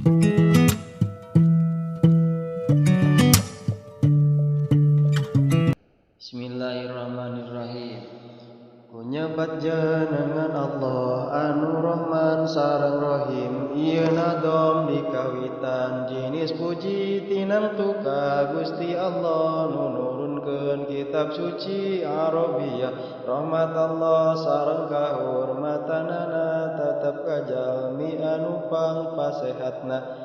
Bismillahirrahmanirrahim. Ku nyebat jenengan Allah anu Rahman sareng Rahim. Ieu nadom dikawitan jinis puji tinamtu ka Gusti Allah nu nurunkeun kitab suci Arabiyah. Rahmat Allah sareng kahormatanana tetep ka jalmi anu pangpasehatna.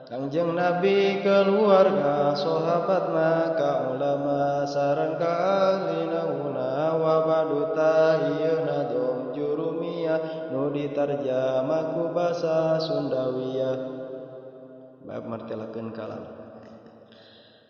Kangjeng Nabi keluarga sahabatna ka ulama sareng ka ahli nauna wa baduta ieu nadom jurumiyah nu ditarjamah ku basa Sundawiyah. Bab martelakeun kalam.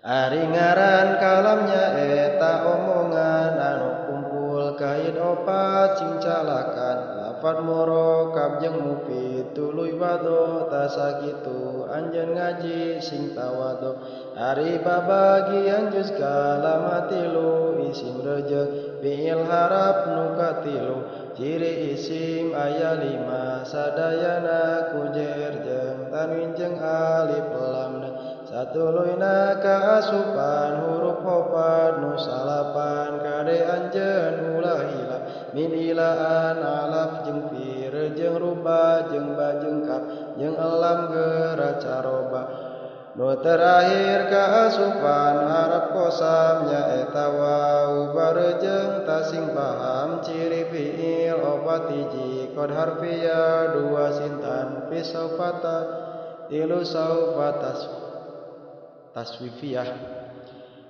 Ari ngaran kalamnya eta omongan anu kumpul kain opat sing calakan lafad murokab jeung mufid tuluy wado tasakitu anjeun ngaji sing tawado. Ari babagian juz kalama tilu isim rejeg fiil harap nu katilu ciri isim aya lima sadayana ku jer jeung tanwin jeung alif lamna satuluyna kaasupan huruf opat nu salapan kade anjeun ulah hilap min ilaan alaf jeung fir jeung ruba jeung ba jeung kaf jeung elam geura caroba nu terakhir kaasupan harap kosam nyaeta wau barejeng tasing paham ciri fiil opat hiji kod harfiah dua sintan fi saufata tilu saufa taswifiyah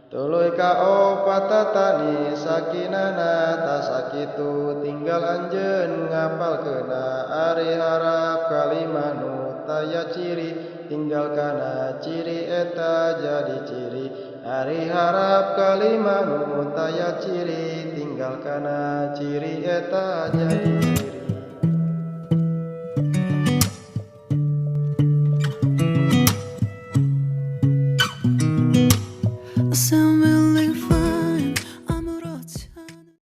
tuluy ka opat tani sakinana tasakitu tinggal anjeun ngapalkeuna ari harap kalimah nu taya ciri tinggal kana ciri eta jadi ciri ari harap kalimah nu taya ciri tinggal kana ciri eta jadi.